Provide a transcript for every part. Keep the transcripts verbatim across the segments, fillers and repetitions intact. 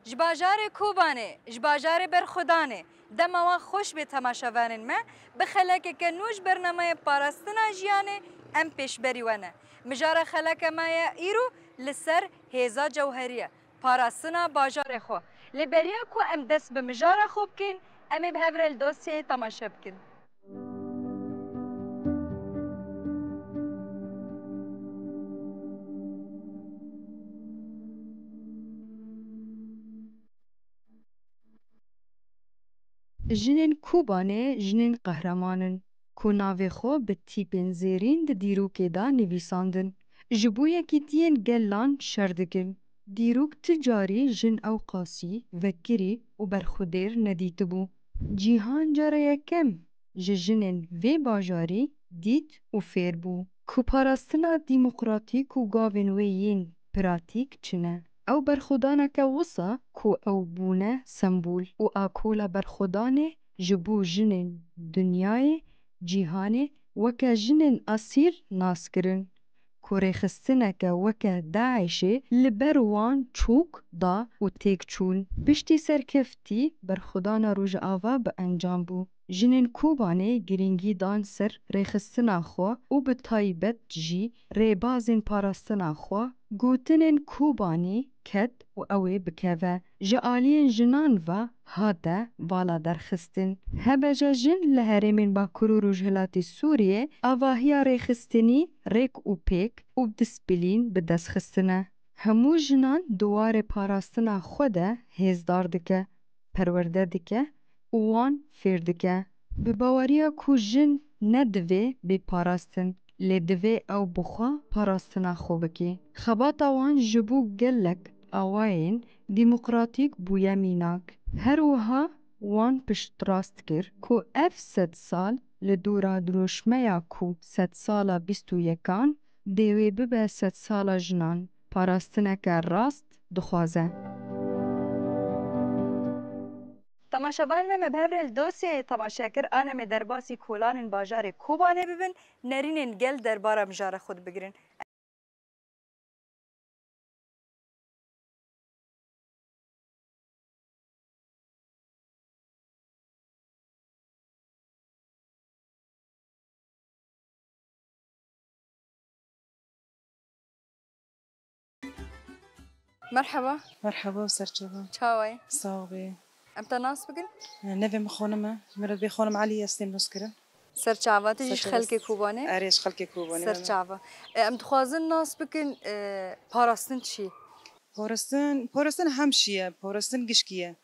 Ji bajarê Kobanê, ji bajarê Berxwedanê, dema wan xweş bê temaşevanên me, bi xelekeke nû ji bernameya parastina jiyanê em pêşberî we ne. Mijara xeleke me ya îro li ser hêza cewherî ye, parastina bajarê xwe. Lê beriya ku em dest bi mijara xwe bikin, em ê bi hev re li dosyayê temaşe bikin. Jinên Kobanê jinên qehreman in, ku navê xwe bi tîpên zêrîn di dîrokê de nivîsandin. Ji bo yekîtiyên gelan şer dikin. Dîrok ti carî jin ewqasî vekirî û berxwedêr nedîtibû. Cîhan cara yekem ji jinên vê bajarî dît û fêr bû ku parastina demokratîk û gavên wê yên pratîk çi ne. Ew berxwedaneke wisa ku ew bûne sembol û akola berxwedanê ji bo jinên dinyayê, cîhanê weke jinên esîl nas kirin, ku rêxistineke weke DAIŞê li ber wan çok da û têk çûn. Piştî serkeftî berxwedana Rojava bi encam bû. Jinên Kobanê girîngî dan ser rêxistina xwe û bi taybet jî rêbazên parastina xwe. Gotinên Kobanî ket û ew ê bikeve. Ji aliyên jinan ve hate vala derxistin. Hebe ja jin li herêmên Bakur û Rojhilatê Sûriyê avahiya rêxistinî, rêk û pêk û disîplîn bi dest xistine. Hemû jinan di warê parastina xwe de hêzdar dike, perwerde dike û wan fêr dike. Bi baweriya ku jin ne divê bê parastin, lê divê ew bi xwe parastina xwe bike. Xebata wan ji bo gelek awayên demokratîk bûye mînak. Her wiha wan piştrast kir ku ev sedsal li dora dirûşmeya ku sedsala bîst û yekan dê wê bibe sedsala jinan, parastineke rast dixwaze. Temaşevanên me, me bi hev re li dosyayê temaşe kir, ane me derbasî kolanên bajarê Kobanê bibin, nerînên gel derbara mijara xwe dibigirin. Merheba. Merheba û serçava. Çawa yî? Sax bî. Em te nas bikin? Nevê min Xanim e. Min re bê Xanim Elî ez têm nas kirin. Serçava, tu jî ji xelkê Kobanê? Erê, ji xelkê Kobanê me. Serçava. E, em dixwazin nas bikin, e, parastin çi ye? Parastin, parastin hem şî ye, parastin gişkî ye.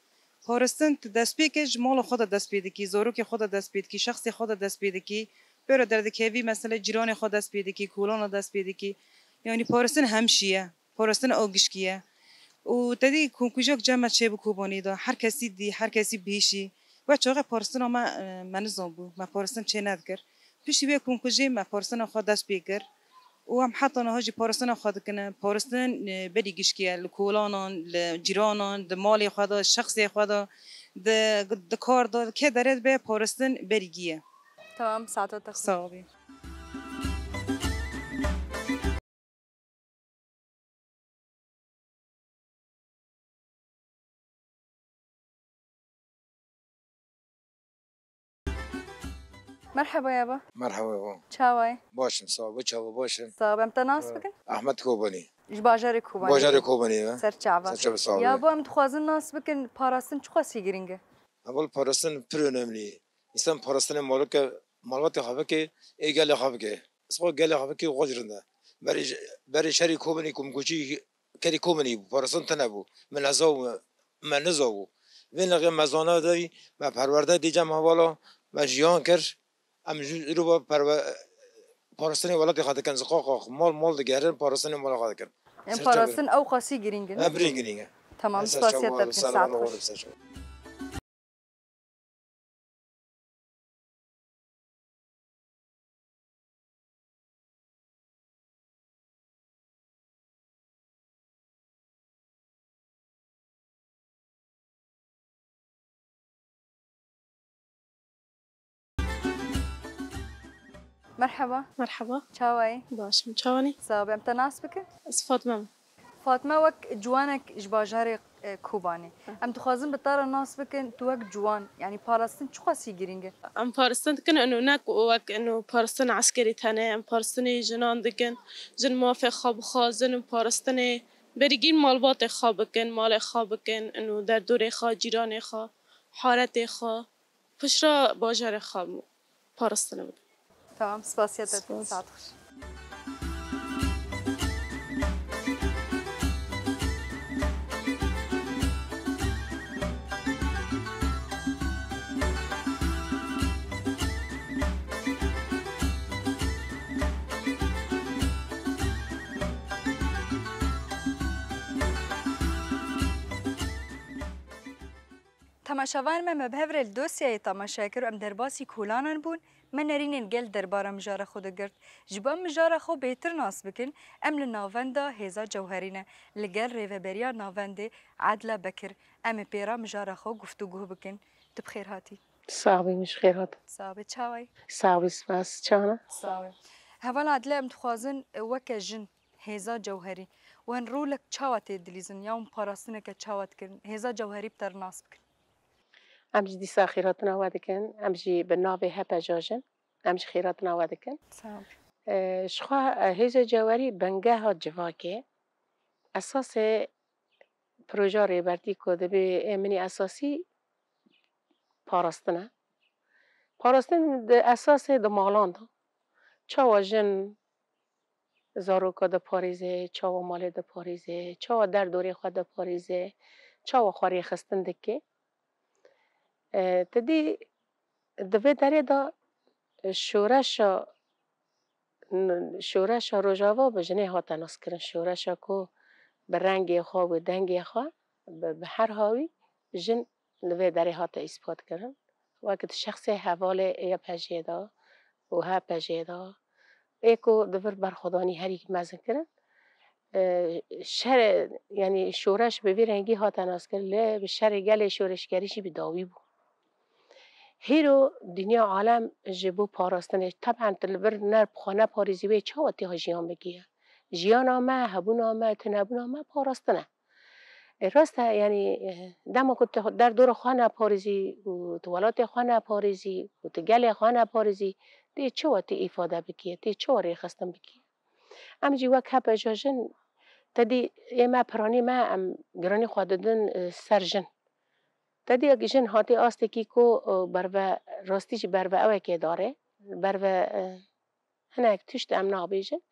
Parastin tu dest pê ke ji mala xwe de dest pê dikî, zarokê xwe de dest pê dikî, şexsê xwe de dest pê dikî. Pêro derdikevî, mesele cîranê xwe dest pê dikî, kolana dest pê dikî. Yanî parastin hem şî ye. Parastin ew gişkî ye. Û te dî komkujiyek cem me çêbû Kobanî de. Her kesî dî, her kesî bihîşî. We çaxê parastina me, e, me nizanbû. Me parastin çê nedikir. Piştî vê komkujiyê me parastina xwe dest pê kir. Û em heta niha jî parastina xwe dikine. Parastin, e, berî gişkî ye. Li kolanan, li cîranan, di malê xwe de, şexsê xwe de, di, di kar de, kê derê dibe parastin berî gî ye. Tamam, saeta te xweş. Sax bî. Merheba yaba. Merheba yaba. Çawa yî? Baş im, sağ ol. Çawa, baş im? Sağ ol. Em te nas bikin? Ahmet Kobanî. Ji bajarê Kobanî. Bajarê Kobanî me. Ser çava. Ser çava, sağ ol. Yabo, em dixwazin nas bikin, parastin çiqasî girîng e? Heval parastin pir önemli. Însan parastinê malike, malbatê xwe bike, ê gelê xwe bike. Sixwe gelê xwe bike, xwe jî rind e. Berê, berê şerî Kobanî, komkuçî, kerî Kobanî bû, parastin tune bû. Min heza bû, me niza bû. Vê neqê me zana de, me perwerde dî cem hevala, me jiyan kir. Em ji îro ve perwe-, parastinê welatê xwe dikin, ziqaqax, mal mal digerin, parastinê mala xwe dikin. Em parastin ew qasî girîng in. Em birî girîng e. Tamam, spasiya te dikin, saet xweş. Merheba. Merheba. Çawa yî? Baş im, çawa nî? Sax be, em te nas bikin? Ez Fatma me. Fatme, wek ciwanek ji bajarê, e, Kobanê, em dixwazin bi te re nas bikin, tu wek ciwan, yanî parastin çiqasî girîng e? Em parastin dikin, eno ne ku wek eno parastin eskerî tenê, em parastinê jinan dikin, jin mafê xwe bixwazin û parastinê berî gîn malbatê xwe bikin, malê xwe bikin, eno derdorê xwe, cîranê xwe, haretê xwe, piştre bajarê xwe parastinê bikin. Tamam, spasiya te dikim. Spas. Saet xweş. Temaşevanên me, me bi hev re li dosyayê temaşe kir û em derbasî kolanan bûn. Me nerînên gel derbara mijara xwe digirt. Ji bo em mijara xwe bêtir nas bikin, em li navenda Hêza Cewherî ne. Li gel rêveberiya navendê Edla Bekir, em ê pê re mijara xwe guftûguh bikin. Tu bi xêr hatî. Sax bî, min ji xêr hat. Sax bî, çawa yî? Sax bî, spas. Çawa ne? Sax bî. Heval Edla, em dixwazin, e, weke jin, Hêza Cewherî, wan rolek çawa tê dilîzin ya hûn parastineke çawa dikirin? Hêza Cewherî bi te re nas bikin. Em jî dîsa xêrhatina we dikin. Em jî bi navê H P J jin, em jî xêrhatina we dikin. Sağ ol. Ee, ji xwe, e, Hêza Cewherî bingeha civakê. Esasê proja Rêbertî ku dibê ê min ê esasî parastin e. Parastin di esasê di malan de. Çawa jin zaroka diparêze, çawa malê diparêze, çawa derdorê xwe diparêze, çawa xwe rêxistin dike. E, te dî di vê derê de şoreşa, şoreşa Rojava bi jinê hate naskirin. Şoreşa ku bi rengê xwe, bi dengê xwe, bi, bi her hawî jin li vê derê hate îspat kirin. Wek di şexsê hevalê Y P J de û H P J de ê ku di vir berxwedanî herî mezin kirin. E, şer, yanî şoreş bi vî rengî hate naskirin, lê bi şerê gelê şoreşgerî jî bi dawî bû. Hîro dinya alem ji bo parastinê, teben tu li vir ne, xwe neparêzî wê çawa tê jiyan bigiye? Jiyana me, hebûna me, tunebûna me parastin e. E, rast e, yanî, e, dema ku tu derdora xwe neparêzî û tu welatê xwe neparêzî û tu gelê xwe neparêzî, tê çawa tê îfade bikî, tê çawa rêxistin bikî? Em jî wek H P J jin, te dî ê me, piranî me, em giranî xwe didin, e, ser jin. Te dî jin hatî astekî ku, e, berve, rastî jî berve ewekê dare, berve, e, hinek tişt em nabêjin.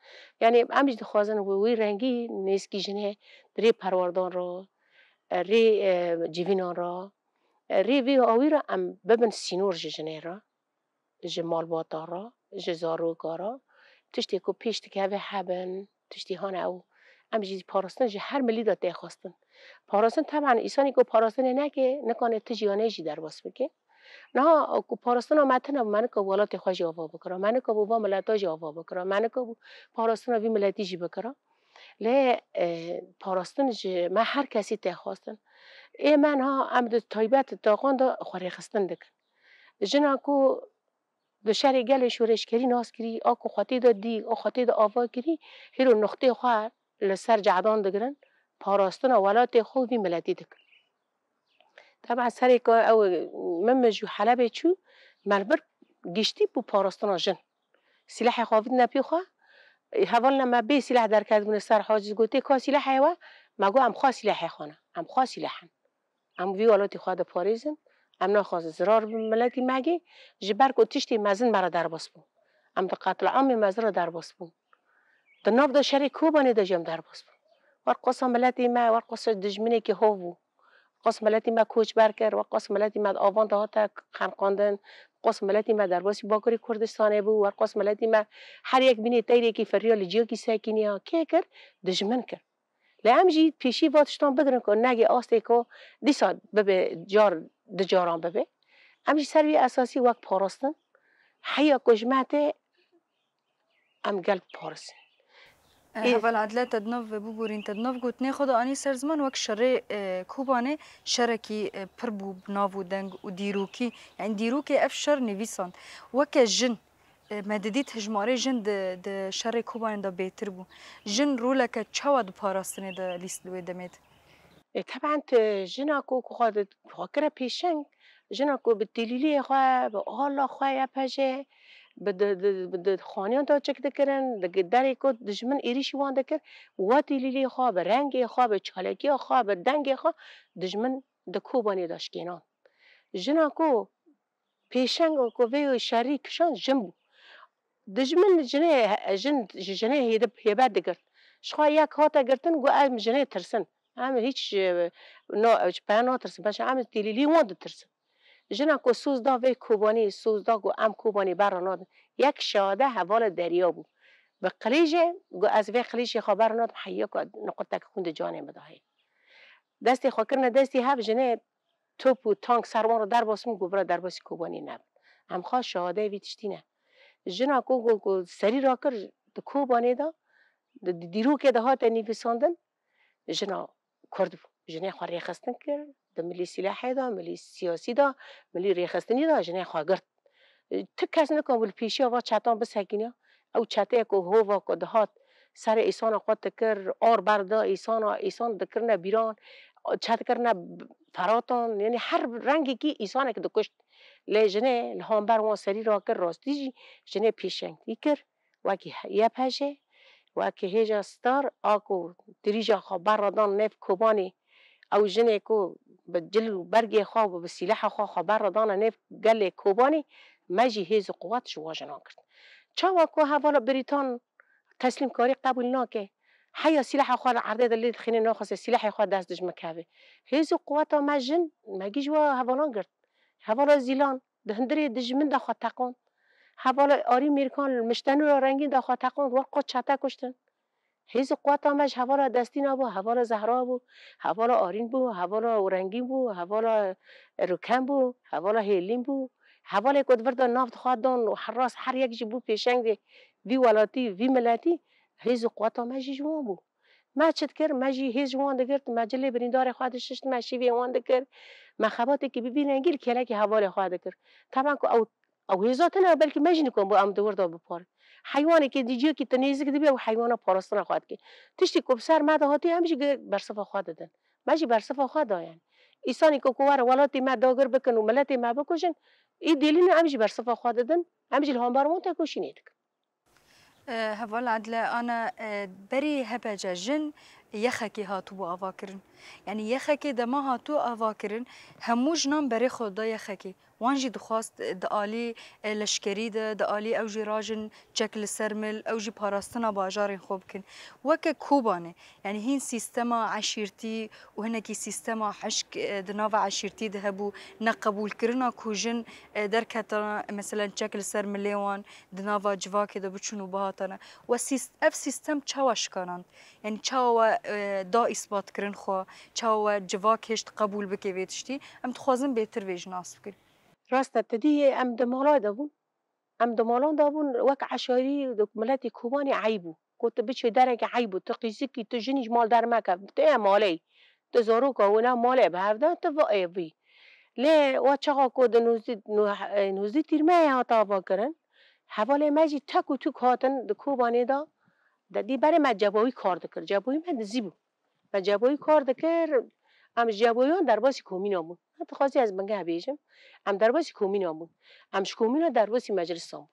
Yanî em jî dixwazin wî, wî rengî nêzkî jinê di rê perwerdan re, e, rê, e, civînan re, e, rê vî awî re em bibin sînor ji jinê re, ji malbata re, ji zaroka re. Tiştê ku pêş dikeve hebin, tiştê hane ew. Em jî parastin ji her milî de tê xwestin. Parastin, teben, îsanî ku parastinê neke, nikane tu jiyanê jî derbas bike. Niha ku parastina me tune bû, me nikabû welatê xwe jî ava bikira, me nikabû va mileta jî ava bikira, me nikabû parastina vî miletî jî bikira. Lê, e, parastin ji me her kesî tê xwestin. Ê me niha em di taybet di taxan de xwe rêxistin dikin. Jina ku di şerê gelê şoreşgerî nas kirî, a ku xwe tê de dî, a xwe tê de ava kirî, hêro nuqtê xwe li ser cehdan digirin, parastina welatê xwe û vî miletî dikin. Teben serê ku ew min, min ji Helebê çû, me li vir giştî bû parastina jin. Sîlehê xwe avîtine pê xwe, hevalina me bê sîleh derketibûne ser haciz, gotê, ka sîlehê we? Me got, em xwe sîlehê xwe ne, em xwe sîleh in. Em vî welatî xwe diparêzin, em naxwazin zirar bi miletî me gê, ji ber ku tiştê mezin me re derbas bû. Em di qetliamê mezin re derbas bûn. Di nav de şerê Kobanê de jî em derbas bûn. Werqasa miletê me, werqasa dijminekî hov bû. Werqas miletî me koçber kir, werqas miletî me di avan de hate qenqandin, werqas miletî me derbasî Bakurê Kurdistanê bû, werqas miletî me her yek bînê teyrekî firiya li ciyakî sekiniya. Kê kir? Dijmin kir. Lê em jî pêşî va tiştan bigirin ku negê astê ku dîsa bibe car, du caran bibe. Em jî ser vî esasî wek parastin, heya ku ji me tê, em gel biparisin. E, Ê- Heval Adile, te di nav, biborîn, te di nav gotinê xwe de anî ser ziman, wek şerê, e, Kobanê şerekî, e, pir bû bi nav û deng û dîrokî, yani dîrokê ev şer nivîsand. Weke jin, E, me didît hijmarê jin di, di şerê Kobanê de bêtir bû. Jin roleke çawa di parastinê de lîst li wê demê de? E, teben tu jina ku, ku xwe di, xwe kire pêşeng, jina ku bi têlîliyê xwe, bi ala xwe Y P J, bi di, di, bi di xaniyan de çek dikirin, di derê ku dijmin êrîşî wan dikir, wa têlîliyê xwe, bi rengê xwe, bi çalekiya xwe, bi dengê xwe dijmin di Kobanê de şikênan. Jina ku pêşengo ku vê şerî kişand jin bû. Dijmin jinê, jin, ji jinê hêdib, hêbet digirt. Ji xwe yek hate girtin, got, em jinê tirsin. Em hîç, e, no, ji peya natirsin. Beşa em têlîlî wan ditirsin. Jina ku soz da vê Kobanî, soz da ku em Kobanî berra nadin. Yek şade hevala derya bû. Bi qilîjê, got, ez vê qilîjê xwe berra nadim, heya ku niqurtek xwîn di canê min de heye. Destê xwe kirine destê hev, jinê top û tank ser wan re derbas bûn, got, bira derbasî Kobanî nebin. Em xwe şahadeyê vî tiştî ne. Jina ku, ku, ku serî rakir di Kobanê de, di, di dîrokê de hate nivîsandin, jina Kurd bû. Jinê xwe rêxistin kir, di milî sîlehê de, milî siyasî de, milî rêxistinî de jinê xwe girt. Ti kes nikabû li pêşiya va çetan bisekîniya. Ew çeteyê ku hova ku dihat serê îsana xwe dikir, ar berda îsana, îsan dikirine bîran, çe dikirine feratan, yanî her rengekî îsanek dikuşt. Lê jinê li hember wan serî rakir, rastî jî jinê pêşengtî kir. Wekî Y P J, wekî hêja Star, a ku dirîja xwe berra dan nêv Kobanê, ew jinê ku bi cil û bergê xwe û bi sîleha xwe xwe berra dane nêv gelê Kobanê, me jî hêz û quwet ji wan jinan girt. Çawa ku hevala Brîtan teslîmkarî qebûl nake, heya sîleha xwe li erdê de lê dixîne naxwaze sîlehê xwe dest dijmin keve. Hêz û quweta me jin, me gî ji we hevalan girt. Hevala Zîlan, di hundirê dijmin de xwe teqand. Hevala Arîn Mêrkan li Miştenûra Rengîn de xwe teqand, wer qo çete kuştin. Hêz û quweta me ji hevala Destîna bû, hevala Zehra bû, hevala Arîn bû, hevala Rengîn bû, hevala Rûken bû, hevala Hêlîn bû. Hevalê ku di vir de nav di xwe dan û her rast her yek jî bû pêşengê vî welatî, vî miletî, hêz û quweta me jî ji wan bû. Me çi dikir? Me jî hêz ji wan digirt, me cilê birîndarê xwe dişişt, me şîvê wan dikir. Me xebatekî bi vî rengî li kêlekê hevalê xwe dikir. Teben ku ew, ew hêza tune, belkî me jî nikon bo em di wir de biparin. Heywanekî di ciyekî tu nêzik dibî, ew heywana parastina xwe dike. Tiştî ku bi ser me de hatiye, em jî gi-, bersiva xwe didin. Me jî bersiva xwe da yani. Îsanî ku, ku were welatê me dagir bikin û miletê me bikujin, î dêlîne em jî bersiva xwe didin, em jî li hember wan tekoşînê dikin. E, Heval Edle, ana, e, berî H P C jin yexekê hatibû avakirin. Yanî yexekê dema hatû avakirin, hemû jinan berê xwe da yexekê. Wan jî dixwast, e, di alî, e, leşkerî de, di alî ew jî rajin çek li ser mil, ew jî parastina bajarên xwe bikin. Weke Kobanê, yanî hîn sîstema eşîrtî û hinekî sîstema hişk, e, di nava eşîrtî de hebû, neqebûlkirina ku jin, e, derketana, meselen çek li ser milê wan, di nava civakê de biçûn û bihatane. We sîst-, ev sîstem çawa şikanand? Yanî çawa we, e, da îsbatkirin xwe, çawa we civak hêşt qebûl bike vê tiştî? Em dixwazin bêtir vê jî nas bikin. Rast e, tu dî em di mala de bûn. Em di malan de bûn, wek eşarî, di miletê Kobanê eyb bû. Ku tu biçê derekê eyb bû, tu qîzikî, tu jinî ji mal dermeke, tu yê malê yî. Tu zaroka wina malê bi hev de, tu va ê vî. Lê we çaxa ku di nozdî, no-, e, nozdî tîrmehê hate avakirin, hevalê me jî tek û tûk hatin di Kobanê de, de dî berê me cebawî kar dikir. Cebawî me dizî bû. Me cebawî kar dikir, em ji cebawîyan derbasî komîna bûn. Dixwazî ez bingeh bêjim, em derbasî komîna bûn. Em ji komîna derbasî meclisan bûn.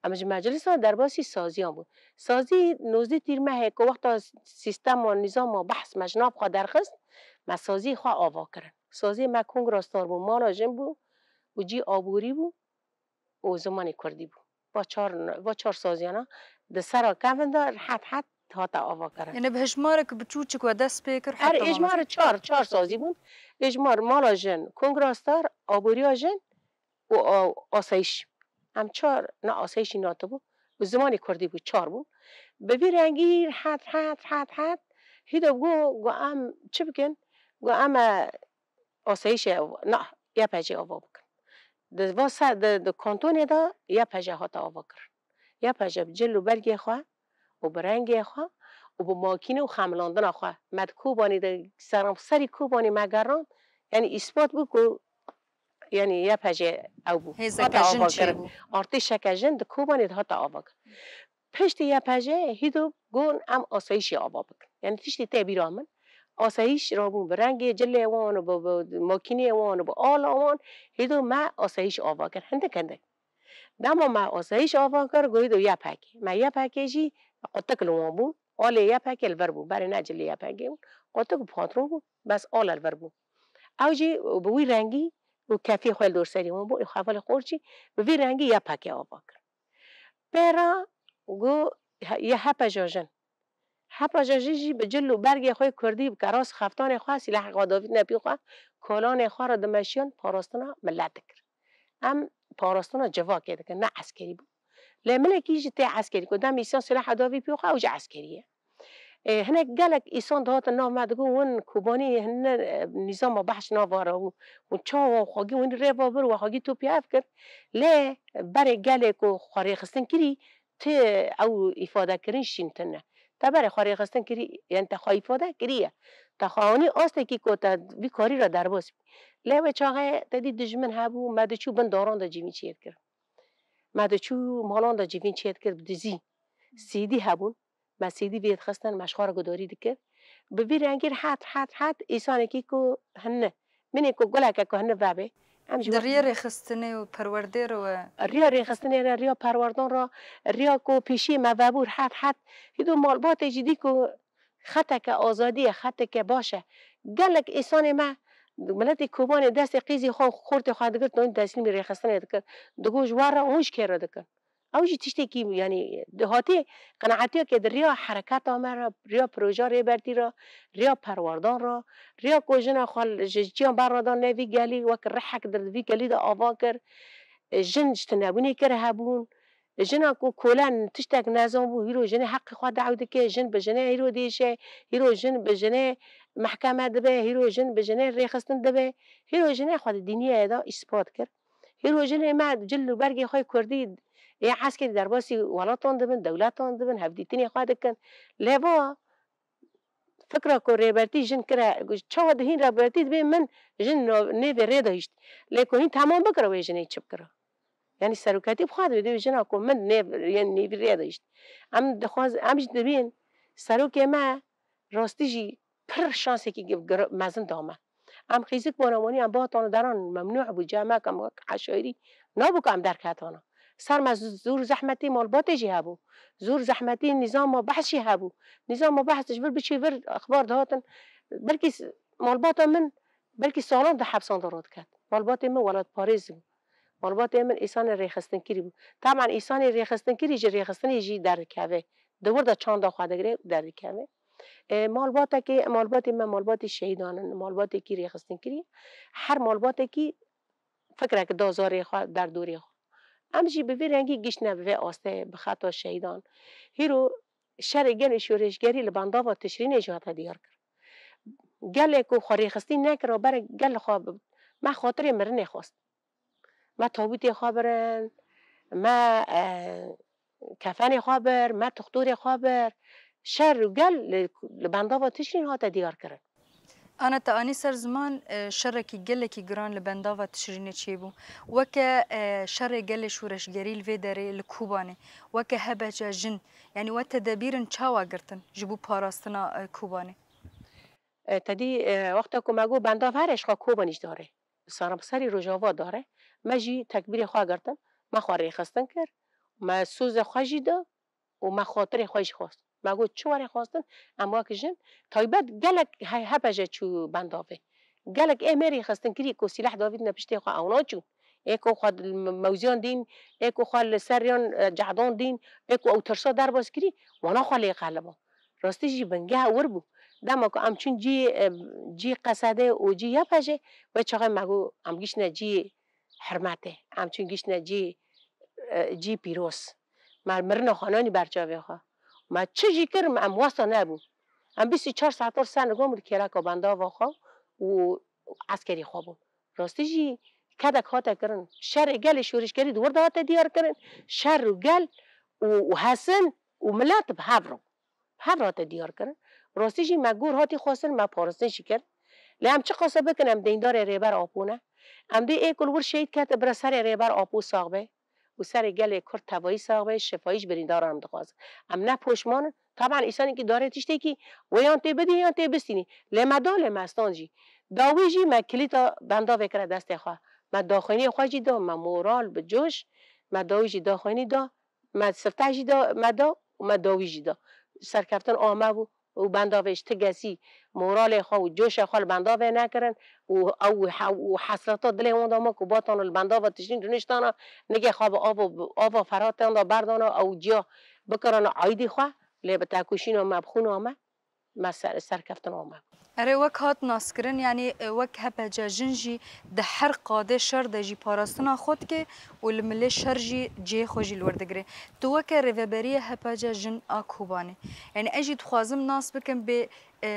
Em ji meclisa derbasî saziyan bûn. Sazî nozdî tîrmehê ku wexta sîstema, nîzama, behs me ji nav xwe derxist, me sazî xwe ava kirin. Sazî me kongra star bû, mala jin bû û cî aborî bû û zimanê kurdî bû. Va çar, va çar saziyana di sera kevin de rehet rehet hate avakirin. Yanî bi hejmarek biçûçik we dest pê kir. Her heta hejmar çar, çar sazî bûn. Hejmar mala jin, kongra star, aboriya jin, û a-, asayîş. Em çar ne asayîşî natibû û zimanê kurdî bû, çar bû. Bi vî rengî rehet, rehet, rehet, rehet, hîdo got, got em çi bikin? Got em, e, asayîşê, na, Y P G ava bikin. Di va se-, di, di kantonê de Y P G hate avakirin. Y P G bi cil û bergê xwe û bi rengê xwe û bi makîne û xemilandina xwe me di Kobanê de seranserî Kobanê me gerand, yanî îspat bû ku Yanî Y P G ew bû. Hêzeke Hate jin ava çê kirin. Bû. Artêşeke jin di Kobanê de hate ava kirin. Piştî Y P G hîdo gon em asayîşê ava bikin. Yanî tiştê tê bîra min. Asayîş rabûn bi rengê cilê wan û bi, bi makînê wan û bi ala wan. Hîdo me asayîş ava kir. Hindik hindik. Dema me asayîş ava kir, goyî do Y P G. Me Y P G jî qutik li wan bû. Alê Y P G li vir bû. Berê ne cilê Y P G bû. Qutik û patron bû. Bes ala li vir bû. Ew jî bi wî rengî û kefê xwe li dor serî wan bû. Û hevalê xwe jî bi vî rengî Y P G ava kir. Pê re got, ye H P J jin. H P J jin jî bi cil û bergê xwe kurdî, bi keras xeftanê xwe, sîlehê xwe davîtine pî xwe, kolanê xwe re dimeşiyan, parastina milet dikir. Em parastina civakê dikin, ne eskerî bû. Lê milekî jî tê eskerî, ku dem îsan sîleha davî pî xwe, ew jî eskerî ye. Ê, hinek gelek îsan dihatin nav me digot, win Kobanî hine, e, nîzama behş nava re û, û çawa xwegî win rê va bir û xwegî tu piyav kir. Lê berê gelê ku xwe rêxistin kirî, ti ew îfade kirin şîn tune. Te berê xwe rêxistin kirî, yani te xwe îfade kiriye. Te xwe anî astekî ku te vî karî re derbas bî. Lê wê çaxê te dî dijmin hebû, me diçû bin daran de civîn çêdikir. Me diçû malan de civîn çêdikir bi dizî. Sîdî hebûn. Me sîdî vê dixistin, me ji xwe re gudarî dikir. Bi vî rengî rehet, rehet, rehet, îsanekî ku hine. Minê ku guleke ku hine vebe. Em jî Di wek riyê rêxistinê û perwerdê re we? Riya rêxistinê re, riya perwerdan re, riya ku pêşiyê me vebû rehet, rehet. Hîdo malbatê jî dî ku xeteke azadî ye, xeteke baş e. Gelek îsanê me, miletê Kobanê destê qîzê xwe, xortê xwe digirt, hûn teslîmî rêxistinê dikir. Digot ji we re, hûn ji kê re dikin? Ew jî tiştekî, yanî, di hatî qenaetiyeke di riya hereketa me re, riya proja Rêbertî re, riya perwerdan re, riya ku jina xwe ji çiyan berradan ne vî gelî wek rihek di vî gelî de ava kir. Jin ji tunebûnê kir hebûn. Jina ku kolen tiştek nezan bû, hîro jinê heqê xwe daw dike, jin bi jinê hîro dêşe, hîro jin bi jinê mehkeme dibe, hîro jin bi jinê rêxistin dibe, hîro jinê xwe di dinyayê de îspat kir. Hîro jinê me cil û bergê xwe kurdî ê eskerî derbasî welatan dibin, dewletan dibin, hevdîtinê xwe dikin. Lê va fikra ku Rêbertî jin kire, çawa di hîn Rêbertî dibê min jin no-, nêvê rê de hişt. Lê ku hîn temam bikira wê jinê çi bikira? Yanî seroketî bi xwe dibê, dibê jina ku min nêv-, yên nêvî rê de hişt. Em dixwaz-, em jî dibên serokê me rastî jî pir şansekî gi-, gir-, mezin da me. Em xîzik bona wanî, em bihatan deran memnû bû, cem me ke em wek eşayirî nabû ke em derketana. Ser me z-, zor zehmetê malbatê jî hebû. Zor zehmetê nîzama behs jî hebû. Nîzama behs ji vir biçî vir exbar dihatin. Belkî s-, malbata min belkî salan di hepsan de radiket. Malbatê min welatparêz bû. Malbatê min îsanê rêxistinkirî bû. Taban îsanê rêxistinkirî ji rêxistinê jî derdikeve. Di wir de çanda xwe digire û derdikeve. E, malbatekê, malbatê me malbatê şehîdan in, malbatekî rêxistinkirî. Her malbatekî fikrek da zarê xwe, derdorê xwe. Em jî bi vî rengî giştine bi vê astê, bi xeta şehîdan. Hîro şerê gelê şoreşgerî li bendava Tişrînê jî hate diyar kir. Gelê ku xwe rêxistî nekir û berê gel xwe bi-, me xatirê mirinê xwest. Me tabûtê xwe birin, me, e, kefenê xwe bir, me tuxtorê xwe bir. Şer û gel li, li bendava Tişrîn hate diyar kirin. Ana te anî ser ziman, e, şerekî gelekî giran li bendava Tişrînê çêbû. Weke, e, şerê gelê şoreşgerî li vê derê li Kobanê, weke H P J jin, yanî we tedebîrin çawa girtin ji bo parastina, e, Kobanê? E, te dî, e, wexta ku me got bendav here ji xwe Kobanî jî dare. Sara bi serî Rojava dare. Me jî tekbîrê xwe girtin. Me xwe rêxistin kir. Me sozê xwe jî da û me xatirê xwe jî xwest. Me got çi were xwestin, em wek jin. Taybet gelek he-, H P J çû bendavê. Gelek ê me rêxistin kirî ku sîleh davîtine piştê xwe ew naçûn. Ê ku xwe li me-, mewziyan dîn, ê ku xwe li ser yan, e, cehdan dîn, ê ku ew tirsa derbas kirî, wana xwe lê qeliba. Rastî jî bingeh wir bû. Dema ku em çûn cî, e, cî Qesedê û cî Y P J, wê çaxê me got, em giştine cî hurmetê. Em çûn giştine cî, e, cî pîroz. Me mirina xwe nanî ber çavê xwe. Me çi jî kir, em westa nebûn. Em bîst û çar saetan ser nigan bûn di kêleka bendava xwe û eskerî xwe bûn. Rastî jî kedek hate kirin. Şerê gelê şorişgerî di wir de hate diyar kirin. Şer û gel û, û hesin û milet bi hev re. Hev re hate diyar kirin. Rastî jî me gor hatî xwestin, me parastin jî kir. Lê em çiqasa bikin, em deyndarê Rêber Apo ne. Em dê ê ku li wir şehîd kete bira serê Rêber Apo sax be û serê gelê Kurd tevayî sax be, şifayî ji birîndaran em dixwazin. Em ne poşman in. Taban îsanekî dare tiştekî wê yan tê bidî yan tê bistînî. Lê me da, lê me stan jî. Dawî jî me kilîta bendavê kire destê xwe. Me daxuyaniyê xwe jî da, me moral bi coş, me dawî jî daxuyanî da, me sifte jî da, me da û me dawî jî da. Serkeftin a me bû û bendavê ji ti kesî moralê xwe û coşê xwe li bendavê nekirin û ew he-, û hesreta dilê wan da me ku batana li bendava tiştîn rûniştana, nigê xwe bi ava, bi ava Feratê da berdana ew ciya bikirana aîdî xwe, lê bi tekoşîna me, bi xûna me, me ser, serkeftina me. Erê, wek hat naskirin, yanî, e, wek H P C jin jî di her qadê şer de jî parastina xwe dike û li milê şer jî cihê xwe jî li wir digire. Tu weke rêveberiyê H P C jin a Kobanê, yanî ez jî dixwazim nas bikim bê, e,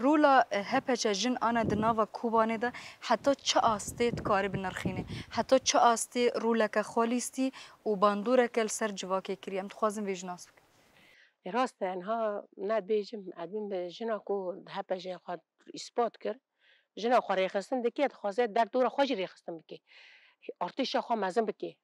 rola, e, H P C jin ana di nava Kobanê de heta çi astê dikare binirxîne? Heta çi astê roleke xwe lîstî û bandoreke li ser civakê kiriye? Em dixwazin vê jî nas bikin. Ê, rast e, niha ne dibêjim, ez dibêm jina ku di H P C xwe îspat kir, jina xwe rêxistin dike, dixwaze derdora xwe jî rêxistin bike. Artêşa xwe mezin bike.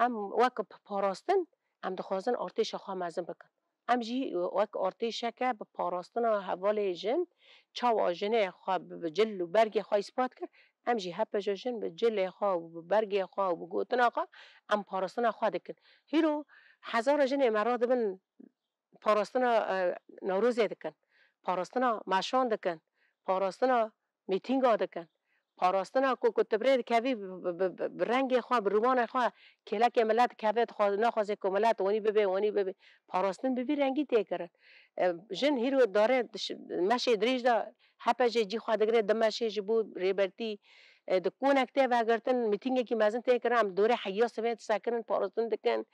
Em wek p-, parastin, em dixwazin artêşa xwe mezin bikin. Em jî wek artêşeke bi parastina hevalê jin, çawa jinê xwe bi, bi cil û bergê xwe îspat kir, em jî H P C jin bi cilê xwe û bi bergê xwe û bi gotina xwe em parastina xwe dikin. Hîro hezara jinê me radibin parastina, e, Newrozê dikin, parastina meşan dikin, parastina mîtînga dikin, parastina ku, ku tu bi rê dikevî bi, bi, bi, bi, bi rengê xwe, bi rûmanê xwe kêlekê milet dikeve, dixwa-, naxwaze ku milet wanî bibe, wanî bibe. Parastin bi vî rengî tê kirin. E, jin hîro dare diş-, meşê dirêj de H P C cî xwe digire, di meşê ji bo rêbertî, e, di konek tê vegirtin, mîtîngekî mezin tê kirin, em dorê heya sibê disekirin, parastin dikin.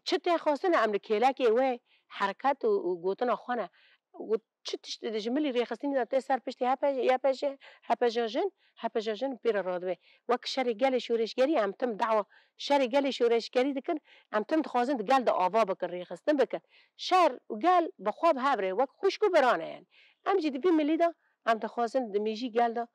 Çi tê xwestin, em li kêlekê wê hereket û, û gotina xwe ne. Û çi tişt ji milî rêxistinî de tê ser piştî H P C, Y P J, H P C jin, H P C jin pê re radibe. Wek şerê gelê şoreşgerî em tim dawa şerê gelê şoreşgerî dikin, em tim dixwazin di gel de ava bikin, rêxistin bikin. Şer û gel bi xwe bi hev re wek xwişk û bira ne yani. Em jî di vî milî de em dixwazin di mêjî gel de,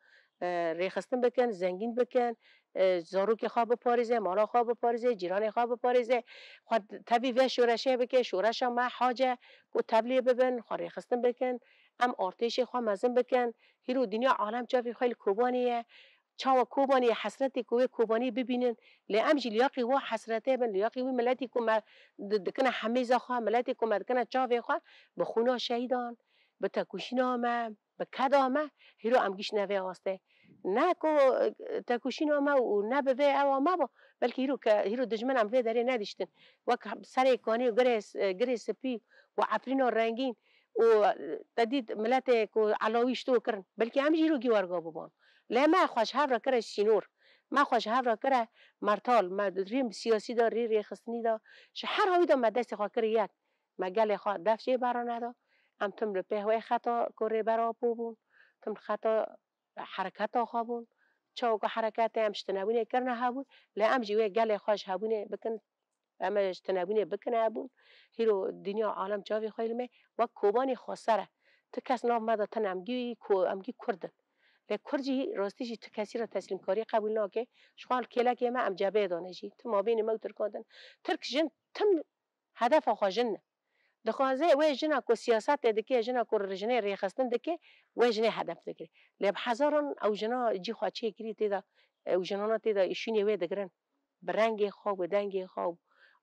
e, rêxistin bikin, zengîn bikin, e, zarokê xwe biparêze, mala xwe biparêze, cîranê xwe biparêze, xwe tevî vê şoreşê bike, şoreşa me hace ku tevlî bibin, xwe rêxistin bikin, em artêşê xwe mezin bikin. Hîro dinya alem çavê xwe li Kobanê ye. Çawa Kobanê ye, hesretê ku wê Kobanê bibînin, lê em jî liyaqî wa hesretê bin, liyaqî wî miletî ku me di-, dikine hemêza xwe, miletê ku me dikine çavê xwe, bi xûna şehîdan, bi tekoşîna me, bi keda me, hîro em giştine vê astê. Ne ku, e, tekoşîna me û ne bi vê ewa me bo, belkî hîro ke, hîro dijmin em vê derê nediştin. Wek serê kanê û girê s-, e, girê spî û efrîna rengîn û, e, te dît miletê ku elawî ji to kirin. Belkî em jî hîro gî werga bibon. Lê me xwe ji hev re kire sînor. Me xwe ji hev re kire mertal. Me di rîm siyasî de, rî rêxistinî de, ji her hawî de me destê xwe kire yek. Me gelê xwe def jê bera neda. Em tim li pêh wê xeta ku Rêber Apo bûn, tim li xeta hereketa xwe bûn. Çawa ku hereketê em ji tinebûnê kirine hebûn, lê em jî wê gelê xwe ji hebûnê bikin, em ê ji tinebûnê bikin hebûn. Hîro dinya alem çavê xwe li me, wek Kobanê xweser e. Ti kes nav me de tune, em gî ko-, em gî Kurd in. Lê Kurd jî rastî jî ti kesî re teslîmkarî qebûl nake. Ji xwe li kêlekê me em cebeyê dane jî. Ti mabênê me û Tirkan din. Tirk jin tim hedefa xwe jin e. Dixwaze wê jina ku siyasetê dike, jina ku jinê rêxistin dike, wê jinê hedef digire. Lê bi hezaran ew jina cî xwe çêkirî tê de, ew jinana tê de şûnê wê digirin. Bi rengê xwe, bi dengê xwe,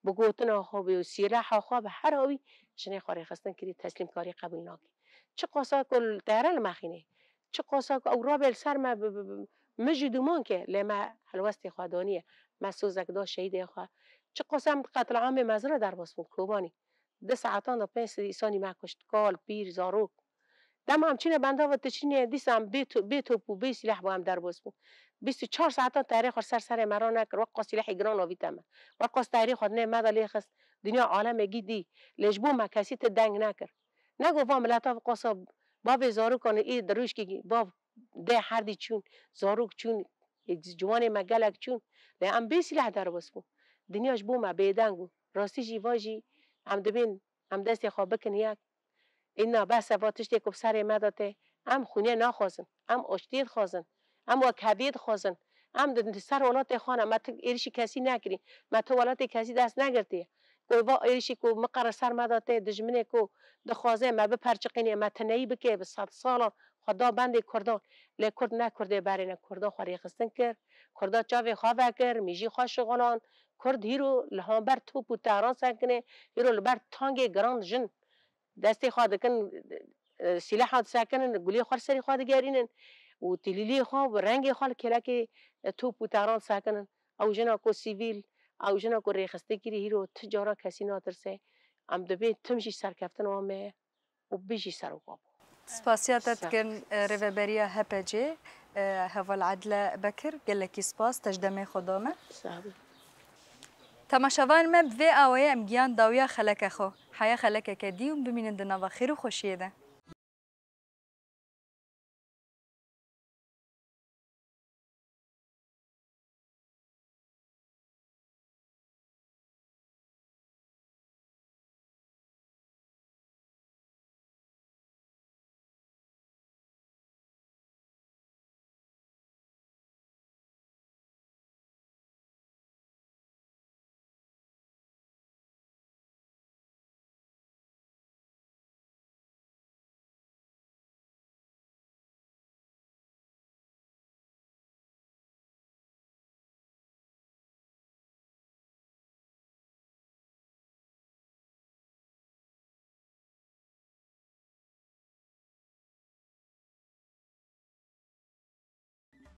bi gotina xwe, bi sîleha xwe, bi her hawî jinê xwe rêxistin kirî, teslîmkarî qebûl nake. Çiqasa ku li teyare li me xînê, çiqasa ku ew rabe li ser me bi, bi, bi, mij û duman ke, lê me helwestê xwe daniye, me sozek da şehîdê xwe. Çiqasa em di qetliamê mezin re derbas bûn, Kobanî. Di saetan de pênc sed îsanî me kuşt, kal, pîr, zarok. Dema em çûne bendava Tiçrînê, dîsa em bê to-, bê top û bê sîleh bû em derbas bûn. Bîst û çar saetan teyrê xwe ser serê me ra nekir, wek qas sîlehê giran avîte me. Wek qas teyrê xwe di nê me de lê xist, dinya alemê gî dî. Lê ji bo me kesî ti deng nekir. Nego va mileta qasa bavê zarokan ê di rojkî bav dê herdî çûn, zarok çûn, ê ciwanê me gelek çûn. Lê em bê sîleh derbas bûn. Dinya ji bo me bêdeng bû. Rastî jî va jî em dibên em destê xwe bikin yek. Îna behsa va tiştê ku bi serê me de tê. Em xwînê naxwazin. Em aştiyê dixwazin. Em wekheviyê dixwazin. Em di, di ser welatê xwe ne, me tu êrişî kesî nekirî, me tu welatê kesî dest negirtiye. Ku va êrişî ku miqere ser me de tê, dijminê ku dixwaze me biperçiqînê, me tineyî bike, bi sed salan xwe da bendê Kurdan. Lê Kurd ne Kurdê berê ne, Kurda xwe rêxistin kir, Kurda çavê xwe vekir, mîjî xwe şixulan. Kurd hîro li hember top û teran sekine, hîro li ber tangê giran jin destê xwe dikin, e, sîleha disekinin, gulê xwe li serê xwe digerînin û tilîliyê xwe bi rengê xwe li kêlekê, e, top û teran disekinin. Ew jina ku sivîl, ew jina ku rêxistin kirî, hîro ti cara kesî natirse. Em dibê tim jî serkeftina me ye û bijî seroka bû. Spasiya te Sağ dikin, e, rêveberiya H P C, e, Heval Edle Bekir, gelekî spas, te ji demê xwe da me. Sağ ol. Temaşevanên me, bi vê awayê em giyan dawiya xeleke xwe. Heya xelekeke dî û bimînin di nava xêr û xweşiyê de.